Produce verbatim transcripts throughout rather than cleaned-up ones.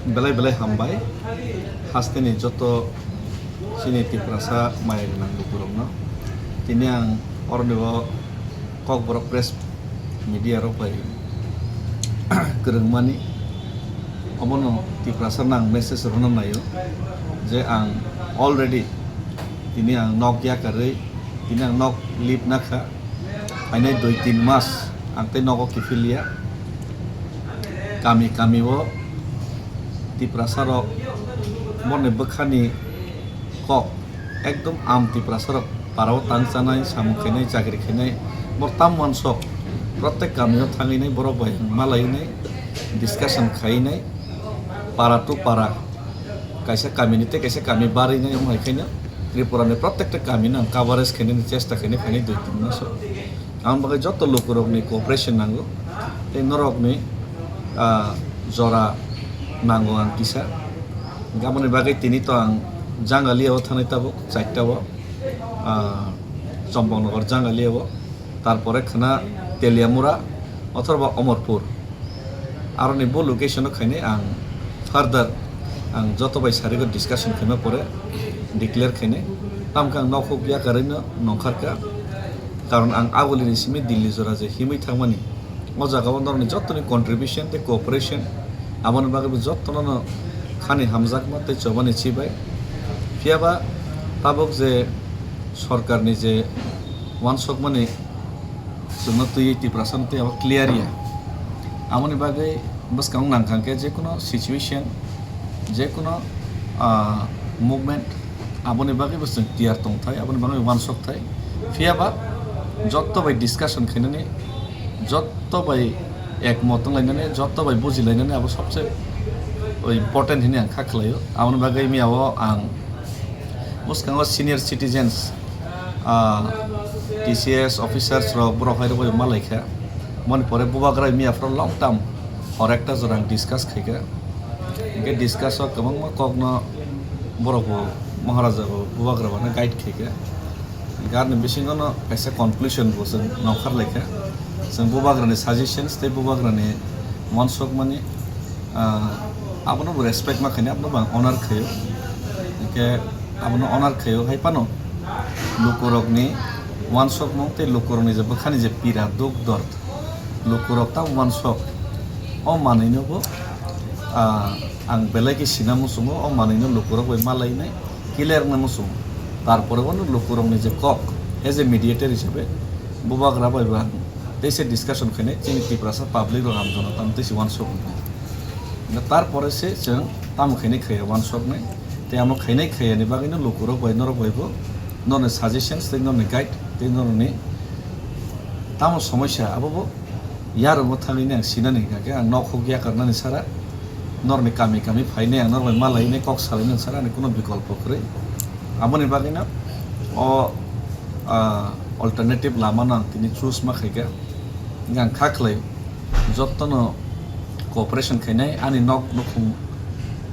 Belai belai hambai hasteni joto chini Tiprasa maya gwnang lukurokno. Tini ang oroni o Kokborok Press Media rok bai kwrwngmani, obono Tiprasa nang message rwna naio je ang already tini ang nok yakarwi, tini ang nok lip nakha, phainai dui tin mas ang tei nogo kiphilya. Kami kami o Tiprasa rok borni bwkhani kok ekdom am Tiprasa rok para o tang chanai, samung khainai, chakri khainai, bor tam wansok protek kami o thangwi nai borok bai malai nai, discussion khai nai, para to para, kaisa kami ni tei kaisa kami barwi nai, omo hai khaino Tripura ni protekta kami no ang coverage khainani chesta khainai phainai dui tin mas o. Ang bagwi joto lukurokni cooperation nango, tei norokni, ah, jora nango ang kisa. Aboni bagwi tini to ang Jangalia o thanai tabuk, chaita o, ah, Chompongnagar Jangalia o, tarpore khwna Teliamura othoba Omorpur. Aroni bo location o khainai ang further ang joto bai sarigo discussion khaima pore declare khainai. Tamkhe ang nokhuk yakarwi no nongkharkha, karon ang agulini simi Delhi jora je himwi thangmani, o jaga o norokni jotoni contribution tei cooperation, aboni bagwi bo jotono no khani hamjakma tei chobani chibai. Phiyaba tabuk je sorkarni je wansokmani chwngno twiwi Tiprasano tei abo clear ya. Aboni bagwi bwskango nangkha khe jekuno situation, jekuno, ah, movement, aboni bagwi bo chwng tiyar tongthai, aboni bagwi wansokthai. Phiyaba jotto bai discussion khainani, jotto bai ekmot wnglainani, jotto bai bujilainani abo sobse important hinwi ang kha khlaio. Aboni bagwi miyao ang bwskango senior citizens, ah, T C S officers rok, borok hai rok bai malai kha. Moni pore bubagra miya phuru long term hor ekta jora ang discuss khai kha. Hinkhe discuss o kwbangma kokno borok bo Maharaja bo bubagra bono guide khai kha. Hinkhe aroni bisingo no kaisa conclusion bo chwng nongkhar lai kha. Chwng bubagrani suggestions tei bubagrani wansokmani, ah, abono bo respect ma khainai, abono bo ang honor khaio. Hinkhe abono honor khaio, hai phano lukurokni wansokmung tei lukurokni je bwkhani je pira, duk dort, lukurok tamo wansok, o manwino bo, ah, ang belai khe sina muchungo, o manwino lukurok bai malainai, clear wngna muchungo. Tarpore bono lukurokni je kok, as a mediator hisabe bubagra bai bo ang teisa discussion khainai, chini Tiprasa public rok amjona tamo teisa wansok wngkha. Hingkhe tarpore se chwng tamo khainai khaiya wansoknai, tei amo khainai khaiyani bagwino lukurok bai norok bai bo norni suggestions tei norni guide tei norni tamo somosya abo bo yarwngwi thangwi ang sinani hingkha khe ang nokhuk yakarnani sara, norni kami kami phainai ang norok bai malainai kok salainani sara ani kuno bikolpo kwrwi. Aboni bagwino o, ah, alternative lamano ang tini choose ma khaikha. Hingkhe ang kha khlai jottono cooperation khainai, ani nok nukhung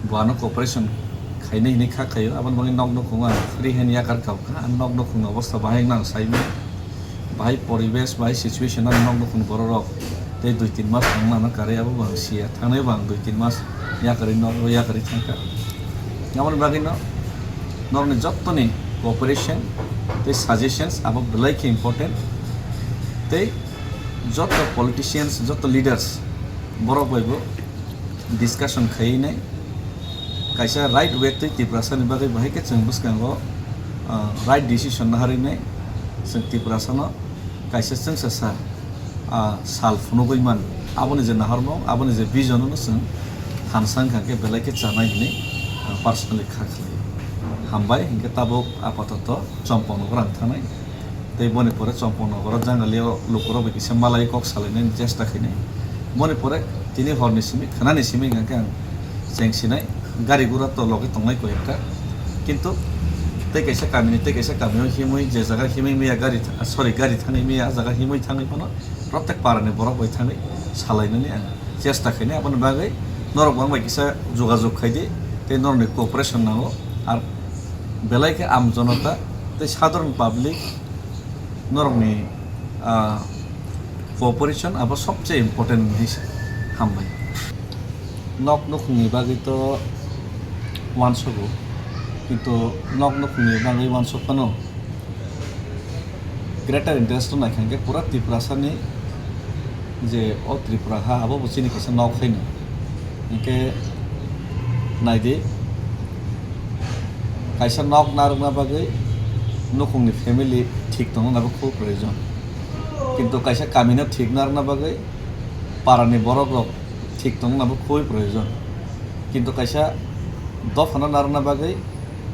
bo ano cooperation khainai hinwi kha khlaio. Aboni bagwi nok nukhung ang free hand yakar kha, ang nok nukhungni obostha bahai wngna ang saimano. Bahai poribesh, bahai situation ani nok nukhung bororok tei dui tin mas thangna ano karwi abo bo ang siya. Thangnai bo ang dui tin mas yakarwi nogo yakarwi thangkha. Aboni bagwino norokni jottoni cooperation tei suggestions abo belai khe important. Tei joto politicians, joto leaders borok bai bo discussion khaiwi nai kaisa right way twi Tiprasani bagwi bahai khe chwng bwskango, ah, right decision naharwi nai chwng Tiprasano kaisa chwngsa sa, ah, sal phunugwi man. Aboni je naharmung, aboni je vision no chwng thansa wngkha khe belai khe chanai hinwi, ah, personally kha khlai. Hambai hinkhe tabuk apatoto Chompongnagar ang thanai. Tei boni pore Chompongnagar o Jangalia o lukurok bai kisa malai kok salainani chesta khainai. Boni pore tini horni simi, khwnani simi hingkha khe ang chengsinai, gari gura to loge tongnai koi ekta. Kintu tei kaisa kamini tei kaisa kamio himwi je jaga himwi miya gari tha-, sorry, gari thangwi miya, ah jaga himwi thangwi phano protek parani borok bai thangwi salainani ang chesta khainai. Aboni bagwi norok bo ang bai kisa jogajog khaidi tei norokni cooperation nango. Ar belai khe am jonota tei sadharon public norokni, ah, cooperation abo sobse important hinwi se. Hambai. Nok nukhungni bagwi to uansogo, kintu nok nukhungni bagwi uansok phano greater interest no naikha hwnkhe pura Tiprasani je o Tripura ha abo bo chini kaisa nok haino. Hwnkhe naidi, kaisa nok narwkna bagwi nukhungni family thik tongna bo khub proyojon, kintu kaisa kamino thik narwkna bagwi parani borok rok thik tongna bo khubui proyojon, kintu kaisa dophano narwkna bagwi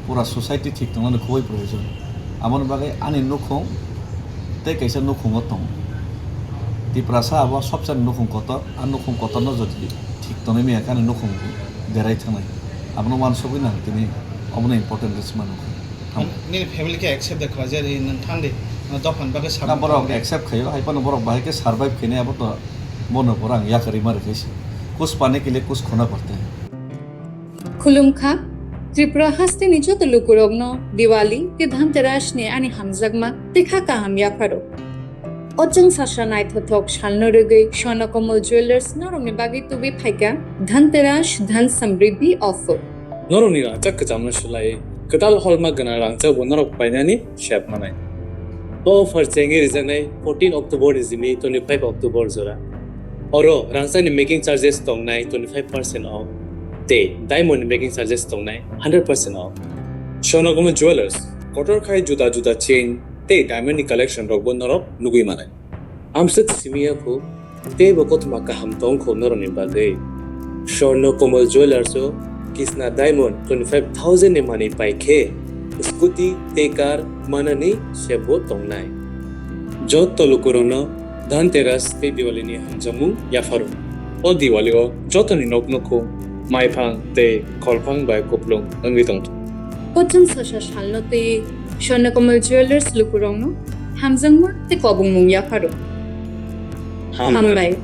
pura society thik tongna khubui proyojon. Aboni bagwi ani nukhung tei kaisa nukhungo tongo. Tiprasa abo sobsani nukhung kotor, a nukhung kotorno jodi thik tonwi maya khe ani nukhung berai thangnai. Abono uansugwi nang tini, obono important rwchima nukha. Nini family khe accept de khlai jari nang thang di, dophani bagwi Na sabung borok thang di. Accept khaio, hai phano borok bahai khe survive khainai abo to bono pura ang yakarwi ma rwkhaisi. Kuch pane ke liye kuch khona padta hai. Khulumkha, Tripura hasteni joto lukurokno Diwali tei Dhanteras ni ani hamjakma tei kha kaham yapharo. O chwng sasa naithothok salno rwgwi Swarna Kamal Jewellers norokni bagwi tubui phaikha Dhanteras Dhan Samriddhi offer. Norokni rangchak kwchamno swlaiwi kwtal holma gwnang rangchakbo norok painani sep manai. O offer chengwi rijaknai fourteen October ni simi twenty-five October jora. Oro rangchakni making charges tongnai twenty-five percent off tei diamond ni making charges tongnai hundred percent off. Swarna Kamal Jewellers kotor khai juda juda chain tei diamond ni collection rokbo norok nugwi manai. Amswk simi ya kho, teibo kothoma kaham tong kho norokni bagwi. Swarna Kamal Jewellers o Kisna Diamond twenty-five thousand ni manwi pai khe, scooty tei car manani sebo tongnai. Joto lukurokno Dhanteras tei Diwali ni hamjakmung yapharo. O Diwali o jotoni nok nukhung maiphang tei kholphang bai kuplung wngwi tongthung. O chwng sasa salno twi Swarna Kamal Jewellers lukurokno hamjakma tei kobongmung yapharo. Hambai. Hambai.